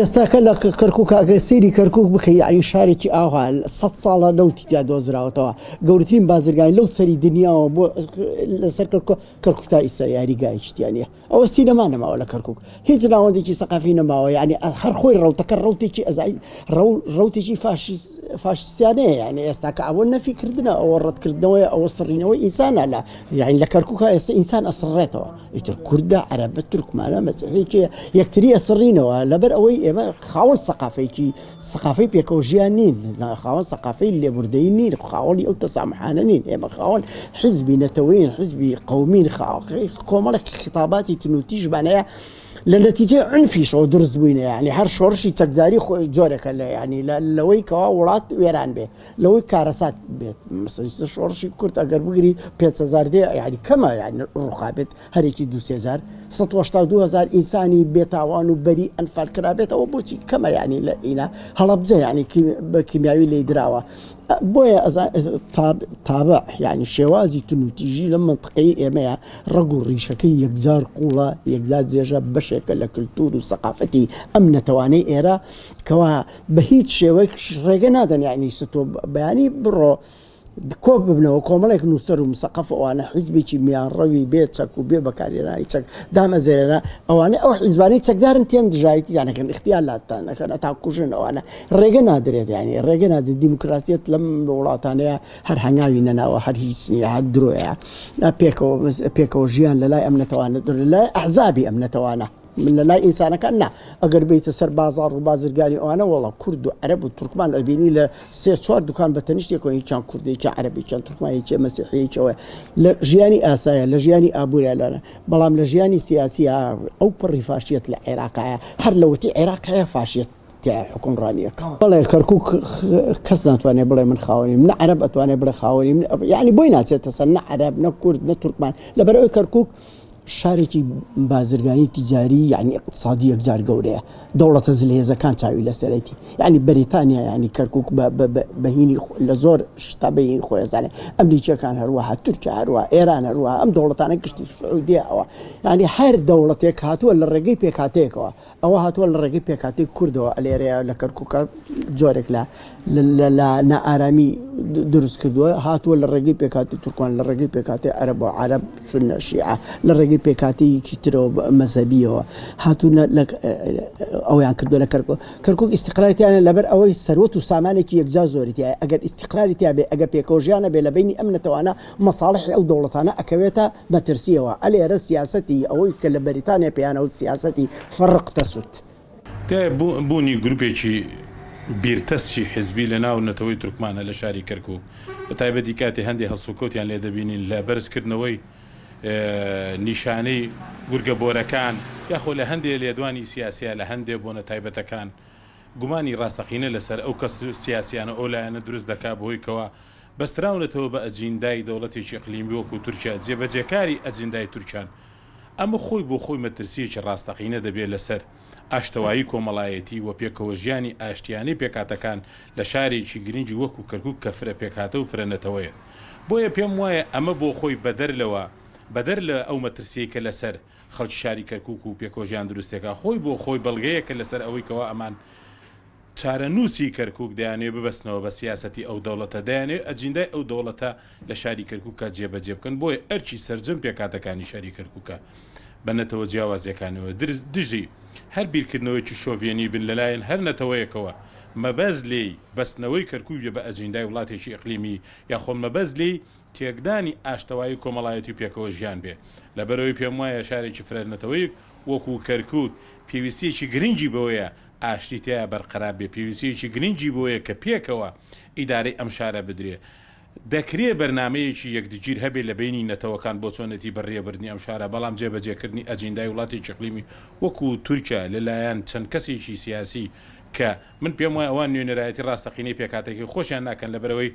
ئێستاکە لە کەرکوک ئەگەر سەیری کەرکوک بکەی یعنی شارێکی ئاوا سە ساڵە نەوتی تیا دۆزراوەتەوە گەورەترین بازرگانی لەو سەری دنیاوە بۆ لەسەر کەرکوک کەرکوک تا ئیستا یاریگایەکی تیا نییە ئەوە سینەما نەماوە لە کەرکوک هیچ ناوەندێکی سەقافی نەماوە یعنی هەر خۆی ڕەوتەکە ڕەوتێکی ئەزای ڕەوتێکی فاشیستیانەیە یعنی ئێستا کە ئەوە نەفی کردنە ئەوە ڕەتکردنەوەی ئەوە سڕینەوەی ئینسانە لە یعنی لە کەرکوکە ئێستا ئینسان ئەسڕێتەوە ئیتر کوردە عەرەبە تورکمانە مەسیحی کێ یەکتری ئەسڕینەوە لەبەر ئەوەی ئێمە خاوەن سەقافێکی سەقافەی پێکەوە ژیان نین خاوەن سەقافەی لێبوردەیی نین خاوەنی ئەو تەسامحانە نین ئێمە خاوەن حزبی نەتەوەین حزبی قەومین کۆمەڵێک خیتاباتی تونوتیژمان هەیە لە نەتیجەی عنفیشەوە دروست بووینە یعنی هەر شۆڕشی چەکداری خۆ جۆرێکە لە یعنی لەوەی کەوا وڵات وێران بێ لەوەی کارەسات بێت مەسەلەن شۆڕشی کورد ئەگەر بگری 5هزار دێ یعنی کەمە یعنی ڕوخابێت هەرێکی دو سێ جار 182 هزار ئینسانی بێتاوان و بەری ئەنفال کرابێتەوە بۆچی کەمە یعنی لە ئینا هەڵەبجە یعنی بە کیمیاوی لێی دراوە بۆیە تابع یعنی شێوازی تونوتیژی لەم منطقەی ئێمەیە ڕەگ و ڕیشەکەی یەکجار قوڵە یەکجار درێژە بەشێکە لە کللتور و سەقافەتی ئەم نەتەوانەی ئێرە کەوا بە هیچ شێوەیەک ڕێگە نادەن یعنی ستۆ بەیانی بڕۆ کۆ ببنەوە کۆمەڵێک نووسەر و مسەقەف ئەوانە حیزبێکی میانڕەوی بێ چەک و بێ بەکارهێنانی چەک دامەزرێنە ئەوانە ئەو حیزبانەی چەکدارن تێن دژایەتیتان ئەکەن ئیختیالاتتان ئەکەن ئەتانکوژن ئەوانە ڕێگە نادرێت یعنی ڕێگە نادرێت دیموکراسیەت لەم وڵاتانەیە هەر هەنگاوی نەناوە هەر هیچ نییە هەر درۆیە پێکەوە پێکەوە ژیان لە لای ئەم نەتەوانە لە لای ئەحزابی ئەم نەتەوانە من لە لای ئینسانەکان نا، ئەگەر بێیتە سەر بازاڕ و بازرگانی ئەوانە وەڵا کورد و عەرەب و تورکمان ئەبینی لە سێ چوار دوکان بە تەنیشت یەکەوە یەکیان کوردە یەکیان عەرەب یەکیان تورکمان یەکێ مەسیحی یەکێ لە ژیانی ئاسایە لە ژیانی ئابووریا لەوانە بەڵام لە ژیانی سیاسیە ئەو پەڕی فاشیەت لە عێراقایە هەر لەوەتی عێراق هەیە فاشیەت تیایە حوکمڕانیەکە. بەڵێ کەرکوک کەس ناتوانێت بڵێ من خاوەنیم نە عەرەب ئەتوانێت بڵێ خاوەنیم یعنی بۆی ناچێتە سەر نە عەرەب نە کورد نە تورکمان لەبەرئەوەی کەرکوک شارێکی بازرگانی تیجاری یعنی اقتصادی یەکجار گەورەیە دەوڵەتە زلهێزەکان چاوی لەسەرێتی یعنی بەریتانیا یعنی کەرکک بەهینی لە زۆر شتا بەهین خۆیزانێ ئەمریکیەکان هەروەها تورکیا هەروە ئێران هەروە ئەم دەوڵەتانە گشتی سعودیە ئەوە یعنی هەر دەوڵەتێک هاتووە لە ڕێگەی پێکهاتەیەکەوە ئەوە هاتووە لە ڕێگەی پێکهاتەی کوردەوە لێرەیە لە کەرکووکە جۆرێک لە لە نائارامی دروست کردووە هاتووە لە ڕێگەی پێکهاتەی تورکمان لە ڕێگەی پێکهاتەی عەرەبەوە عەرەب سوننە شیعە لە ڕێگەی پێکهاتەیەکی ترەوە مەزهەبیەوە هاتوونە لە ئەویان کردووە لە کەرکووک کەرکووک ئیستیقراری تیانە لەبەر ئەوەی سەروەت و سامانێکی یەکجار زۆری تیایە ئەگەر ئیستیقراری تیا بێ ئەگەر پێکەوەژیان هەبێ لە بەینی ئەم نەتەوانە مەساڵحی ئەو دەوڵەتانە ئەکەوێتە مەترسیەوە ئەلێرە سیاسەتی ئەوەی کە لە بەریتانیا پێیان ئەوت سیاسەتی فرق تسد. تایە بوونی گروپێکی بیرتەسکی حزبی لە ناو نەتەوەی تورکمانە لە شاری کەرکوک بە تایبەتی کاتێ هەندێ هەڵسوکەوتیان لێ دەبینین لە بەرز کردنەوەی نیشانەی گورگە بۆرەکان یاخۆ لە هەندێ لێدوانی سیاسیا لە هەندێ بۆنە تایبەتەکان گومانی ڕاستەقینە لەسەر ئەو کەس سیاسیانە ئەو لایەنە دروست دەکا بەهۆی کەوا بەستراونەتەوە بە ئەجیندای دەوڵەتێکی ئیقلیمی وەکو تورکیا، جێبەجێکاری ئەجندای تورکیان. ئەمە خۆی بۆ خۆی مەترسییەکی ڕاستەقینە دەبێت لەسەر ئاشتەوایی کۆمەڵایەتی و پێکەوەژیانی ئاشتیانەی پێکهاتەکان لە شارێکی گرنگی وەکو کەرکوک کە فرە پێکهاتە و فرە نەتەوەیە. بۆیە پێم وایە ئەمە بۆ خۆی بەدەر لەوە بەدەر لە ئەو مەترسییەی کە لەسەر خەڵکی شاری کەرکوک و پێکەوەژیان دروستێکا خۆی بۆ خۆی بەڵگەیەکە لەسەر ئەوەی کەوا ئەمان چارەنووسی کەرکووک دەیانەوێت ببەستنەوە بە سیاسەتی ئەو دەوڵەتە، دەیانەوێت ئەجیندای ئەو دەوڵەتە لە شاری کەرکووکا جێبەجێ بکەن، بۆیە ئەرکی سەرجەم پێکهاتەکانی شاری کەرکووکە بە نەتەوە جیاوازییەکانەوە دژی هەر بیرکردنەوەیەکی شۆڤێنی بن لەلایەن هەر نەتەوەیەکەوە مەبەست لێی بەستنەوەی کەرکووک بێ بە ئەجیندای وڵاتێکی ئیقلیمی یاخۆ مەبەست لێی تێکدانی ئاشتەوایی کۆمەڵایەتی و پێکەوە ژیان بێ. لەبەرئەوەی پێموایە شارێکی فرە نەتەوەیک وەکوو کەرکووک پێویستییەکی گرنگی بەوەیە ئاشتی تیایا بەرقەرار بێ، پێویستییەکی گرنگی بۆیە کە پێکەوە ئیدارەی ئەم شارە بدرێ. دەکرێ بەرنامەیەکی یەکدگیر هەبێ لە بەینی نەتەوەکان بۆ چۆنێتی بەڕیەبردنی ئەم شارە، بەڵام جێبەجێکردنی ئەجیندای وڵاتێکی ئیقلیمی وەکوو تورکیا لە لایەن چەند کەسێکی سیاسی کە من پێم وایە ئەوان نوێنەرایەتی ڕاستەقینەی پێکهاتەکەی خۆشیان ناکەن لەبەرئەوەی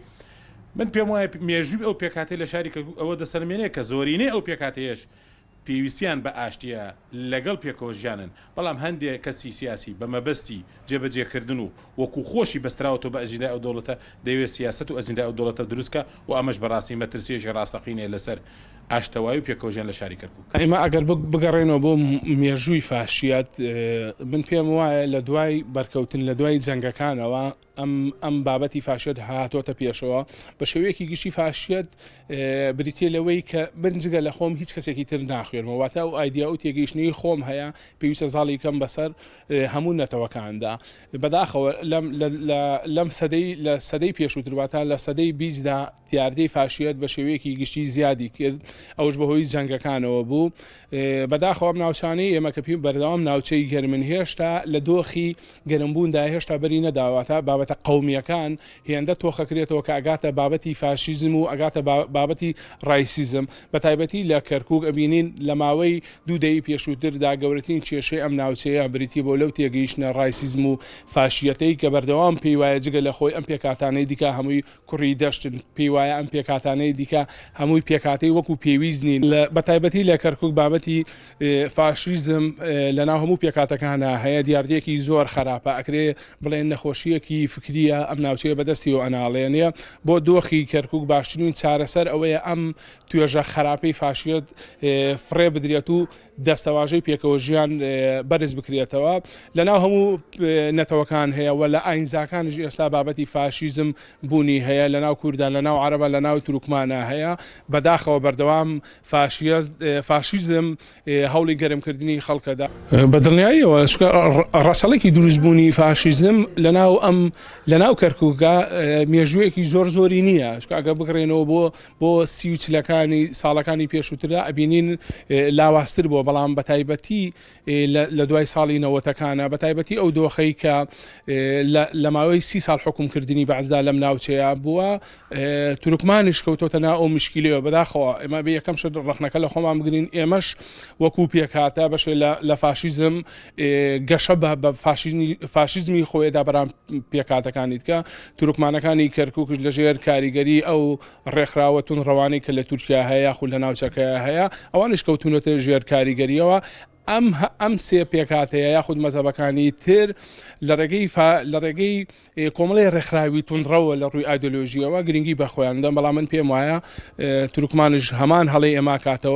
من پێم وایە مێژووی ئەو پێکهاتەی لە شاری کەرکوک ئەوە دەسەلمێنێ کە زۆرینەی ئەو پێکهاتەیەش پێویستیان بە ئاشتییە لەگەڵ پێکەوە ژیانن، بەڵام هەندێ کەسی سیاسی بە مەبەستی جێبەجێکردن و وەکو خۆشی بەستراوەتەوە بە ئەجیندای ئەو دەوڵەتە دەیەوێت سیاسەت و ئەجیندای ئەو دەوڵەتە دروست کا و ئەمەش بەڕاستی مەترسییەکی ڕاستەقینەیە لەسەر ئاشتەوایی و پێکەوەژیان لە شاری کەرکوک. ئێمە ئەگەر بگەڕێینەوە بۆ مێژووی فاشیەت، من پێم وایە لە دوای بەرکەوتن لە دوای جەنگەکانەوە ئەم ئەم بابەتی فاشیەت هاتۆتە پێشەوە. بە شێوەیەکی گشتی فاشیەت بریتیە لەوەی کە من جگە لە خۆم هیچ کەسێکی تر ناخوێنمەوە، واتە ئەو ئایدیا و تێگەیشتنەی خۆم هەیە پێویستە زاڵی بکەم بەسەر هەموو نەتەوەکاندا. بەداخەوە لەم لەم سەدەی لە سەدەی پێشووتر واتە لە سەدەی بیستدا دیاردەی فاشیەت بە شێوەیەکی گشتی زیادی کرد، ئەوەش بەهۆی جەنگەکانەوە بوو. بەداخەوە ئەم ناوچانەی ئێمە کە پێی بەردەوام ناوچەی گەرمن هێشتا لە دۆخی گەرمبووندا هێشتا بەری نەداوە، واتە بابەتە قەومییەکان هێندە تۆخەکرێتەوە کە ئەگاتە بابەتی فاشیزم و ئەگاتە بابەتی ڕایسیزم. بەتایبەتی لە کەرکوک ئەبینین لە ماوەی دوو دەیەی پێشووتردا گەورەترین کێشەی ئەم ناوچەیە بریتی بووە لەو تێگەیشتنە ڕایسیزم و فاشییەتەی کە بەردەوام پێی وایە جگە لە خۆی ئەم پێکهاتانەی دیکە هەمووی کوڕی دەشتن، پێی وایە ئەم پێکهاتانەی دیکە هەمووی پێکهاتەی وەکو پێویست نین. بەتایبەتی لە کەرکوک بابەتی فاشیزم لەناو هەموو پێکهاتەکانا هەیە، دیاردەیەکی زۆر خەراپە، ئەکرێ بڵێن نەخۆشییەکی فکرییە ئەم ناوچەیە بەدەستیەوە ئەناڵێنێ. بۆ دۆخی کەرکوک باشترین چارەسەر ئەوەیە ئەم توێژە خەراپەی فاشیەت فڕێ بدرێت و دەستەواژەی پێکەوە ژیان بەرز بکرێتەوە لەناو هەموو نەتەوەکان هەیە و لە ئاینزاکانیش ئێستا بابەتی فاشیزم بوونی هەیە لەناو کوردان لەناو عەرەبە لەناو تورکمانە هەیە بەداخەوە بەردەوام فاشیزم هەوڵی گەرمکردنی خەڵکەدا. بە دڵنیاییەوە چونکە ڕەچەڵەکی دروستبوونی فاشیزم لەناو ئەم لەناو کەرکووکە مێژوویەکی زۆر زۆری نییە چونکە ئەگەر بگەڕێنەوە بۆ بۆ سی و چلەکانی ساڵەکانی پێشووتردا ئەبینین لاوازتر بووە، بەڵام بەتایبەتی لە دوای ساڵی نەوەتەکانە، بەتایبەتی ئەو دۆخەی کە لە ماوەی سی ساڵ حوکمکردنی بەعسدا لەم ناوچەیە بووە، تورکمانیش کەوتۆتە ناو ئەو مشکیلەیەوە. بەداخەوە ئێمە بێ یەکەم شت ڕەخنەکە لە خۆمان بگرین، ئێمەش وەکوو پێکهاتە بەشێ لە فاشیزم گەشە بە فاشیزمی خۆیدا بەرام پێکهاتەکانی دیکە، تورکمانەکانی کەرکوکش لەژێر کاریگەری ئەو ڕێکخراوە توندڕەوانەی کە لە تورکیا هەیە یاخود لە ناوچەکەیا هەیە ئەوانیش کەوتوونەتە ژێر کاریگەریەوە. ئەم ئەم سێ پێکهاتەیە یاخود مەزهەبەکانی تر لە ڕێگەی لە ڕێگەی کۆمەڵی ڕێکخراوی توندڕەوە لە ڕووی ئایدۆلۆژیەوە گرنگی بە خۆیان دەن، بەڵام من پێم وایە تورکمانیش هەمان هەڵەی ئێمە کاتەوە.